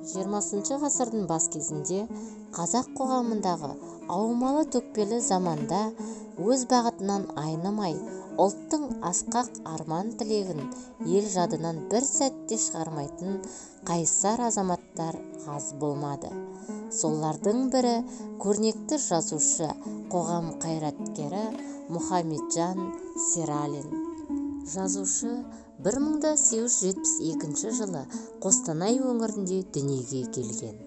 20 ғасырдың бас кезінде қазақ қоғамындағы аумалы-төкпелі заманда өз бағытынан айнымай, ұлттың асқақ арман-тілегін ел жадынан бір сәтте шығармайтын қайсар азаматтар аз болмады. Солардың бірі көрнекті жазушы, қоғам қайраткері Мұхамеджан Сералин. Жазушы 1872 жылы Қостанай өңірінде дүниеге келген.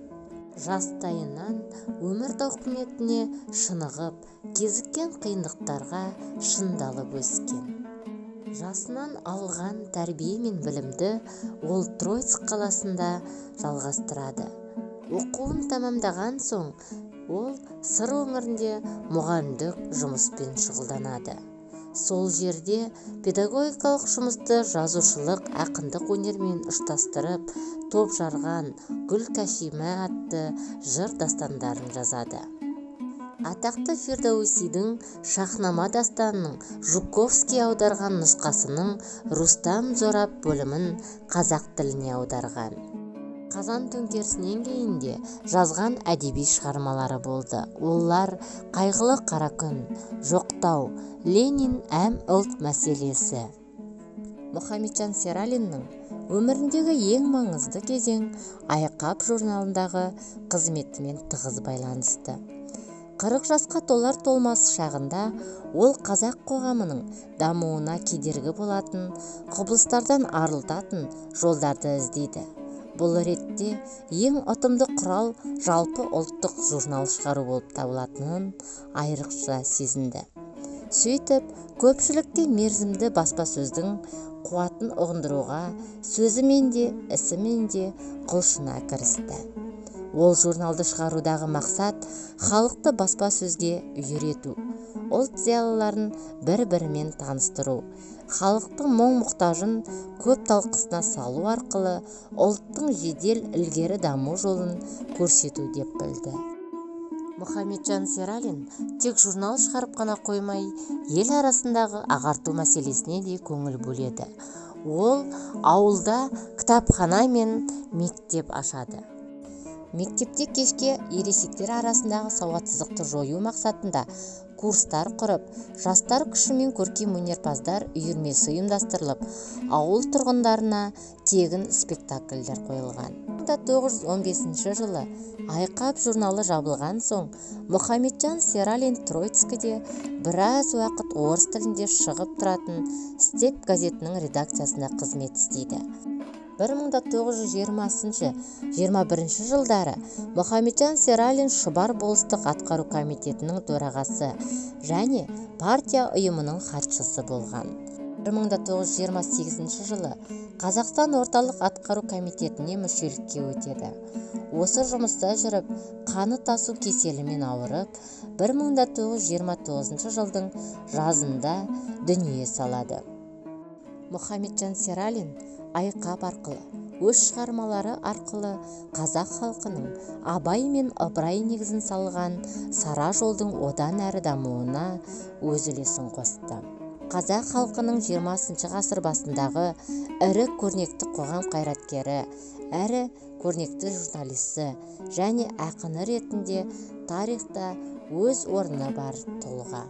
Жастайынан өмір тауқыметіне шынығып, кезіккен қиындықтарға шыңдалып өскен. Жасынан алған тәрбие мен білімді ол Троицк қаласында жалғастырады. Оқуын тәмамдаған соң ол Сыр өңірінде мұғалімдік жұмыспен шұғылданады. Сол жерде педагогикалық жұмысты жазушылық, ақындық өнермен ұштастырып, топ жарған «Гүл-Кәшима» атты жыр дастандарын жазады. Атақты Фирдоусидің «Шахнама» дастанының Жуковский аударған нұсқасының Рустам Зораб бөлімін қазақ тіліне аударған. Қазан төңкерісінен кейін де жазған әдеби шығармалары болды. Олар: «Қайғылы қара күн», «Жоқтау», «Ленин әм ұлт мәселесі». Мұхамеджан Сералиннің өміріндегі ең маңызды кезең «Айқап» журналындағы қызметімен тығыз байланысты. 40 жасқа толар-толмас шағында ол қазақ қоғамының дамуына кедергі болатын құбылыстардан арылтатын жолдарды іздейді. Бұл ретте ең ұтымды құрал жалпы ұлттық журнал шығару болып табылатынын айрықша сезінді. Сөйтіп, көпшілікке мерзімді баспасөздің қуатын ұғындыруға сөзімен де, ісімен де құлшына кірісті. Ол журналды шығарудағы мақсат халықты баспасөзге үйрету, ұлт зиялыларын бір-бірімен таныстыру, халықтың мұң-мұқтажын көп талқысына салу арқылы ұлттың жедел ілгері даму жолын көрсету деп білді. Мұхамеджан Сералин тек журнал шығарып қана қоймай, ел арасындағы ағарту мәселесіне де көңіл бөледі. Ол ауылда кітапхана мен мектеп ашады. Мектепте кешке ересектер арасындағы сауатсыздықты жою мақсатында курстар құрып, жастар күшімен көркем өнерпаздар үйірмесі ұйымдастырылып, ауыл тұрғындарына тегін спектакльдер қойылған. 1915 жылы «Айқап» журналы жабылған соң Мұхамеджан Сералин Троицкіде біраз уақыт орыс тілінде шығып тұратын «Степь» газетінің редакциясында қызмет істейді. 1920-21 жылдары Мұхамеджан Сералин Шұбар болыстық атқару комитетінің төрағасы және партия ұйымының хатшысы болған. 1928 жылы Қазақстан Орталық атқару комитетіне мүшелікке өтеді. Осы жұмыста жүріп, қаны тасу кеселімен ауырып, 1929 жылдың жазында дүние салады. Мұхамеджан Сералин «Айқап» арқылы, өз шығармалары арқылы қазақ халқының Абай мен Ыбырай негізін салған сара жолдың одан әрі дамуына өз үлесін қосты. Қазақ халқының 20 ғасыр басындағы ірі көрнекті қоғам қайраткері, әрі көрнекті журналисі және ақыны ретінде тарихта өз орны бар тұлға.